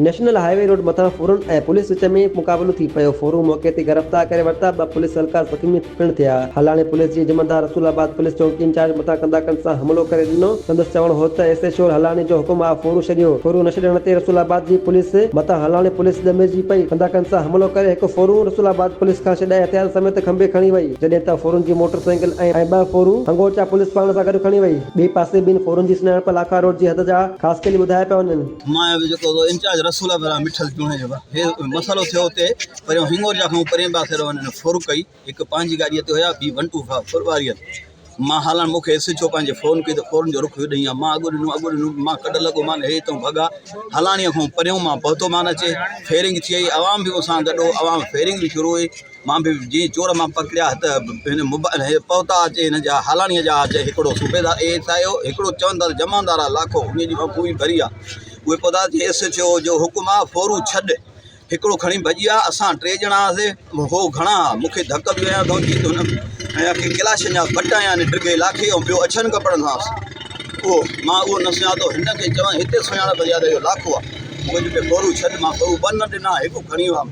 National high way road مٿان ڦورن ۽ police وچ ۾ مقابلو ٿي پيو، ڦورو موقعي تي گرفتار ڪري ورتا، ٻه پوليس اهلڪار زخمي پڻ ٿيا. هالاڻي پوليس جي جمعدار رسول آباد پوليس چونڪي انچارج مٿان ڪنداڪن سان حملو ڪري ڏنو، سندس چوڻ هو ته ايس ايڇ او هالاڻي جو حڪم آ ڦورو ڇڏيو، ڦورو نه ڇڏڻ تي رسول آباد جي پوليس مٿان هالاڻي پوليس ڏمرجي پئي، ڪنداڪن سان حملو ڪري هڪ ڦورو رسول آباد پوليس کان ڇڏائي هٿيارن سميت کنڀي کڻي وئي، جڏهن ته ڦورن جي موٽر سائيڪل ۽ ٻه ڦورو هنگورچا پوليس پاڻ سان گڏ کڻي وئي. ٻئي پاسي ٻن ڦورن جي سڃاڻپ لاکا روڊ جي حد جا خاصخيلي ٻڌايا پيا وڃن. مان جيڪو انچارج رسول آباد مٺل جوڻيجو هي مسئلو ٿيو اتي پريون هنگورجا کان پرين پاسي رهن ڦر ڪئي هڪ پنهنجي گاڏيء تي هيا ٻي ون ٽو فائيو ڦر واري هئي. مان هالان مون کي ايس ايڇ او پنهنجي فون ڪئي ته فورن جو رخ هيڏانهن آ. مان اڳ ڏنو اڳ ڏنو مان ڪڍ لڳو مان هي هتئون ڀڳا. هالاڻيء کان پريون مان پهتو مان اچي فيرنگ ٿي وئي عوام به مون سان گڏ هو عوام فيرنگ به شروع هئي مان به جيئن چور مان پڪڙيا ته هن موبائل هي پهتا اچي هن جا هالاڻيء جا اچي هڪڙو صوبيدار اي ايس I هو هڪڙو چون ٿا ته جمعدار آ لاکو انهيء جي بخوبي ڀري آ اهي پهتا اچي ايس ايڇ او جو حڪم آ ڦورو ڇڏ. هڪڙو کڻي ڀڄي ويا، اسان ٽي ڄڻا هئاسي، هو گهڻا هئا، مون کي ڌڪ به هنيا اٿئون، جيئن ته هن کي ڪلاشن جا بٽ هنيا آهن ڊگهي لاکي ۽ ٻيو اڇن ڪپڙن سان هئس، اهو مان اهو نه سڃاتو، هن کي چون هتي سڃاڻپ ٿي آهي ته اهو لاکو آهي، مون کي چيو ڦورو ڇڏ، مان ڦورو ٻه نه ڏنا، هڪ کڻي ويا.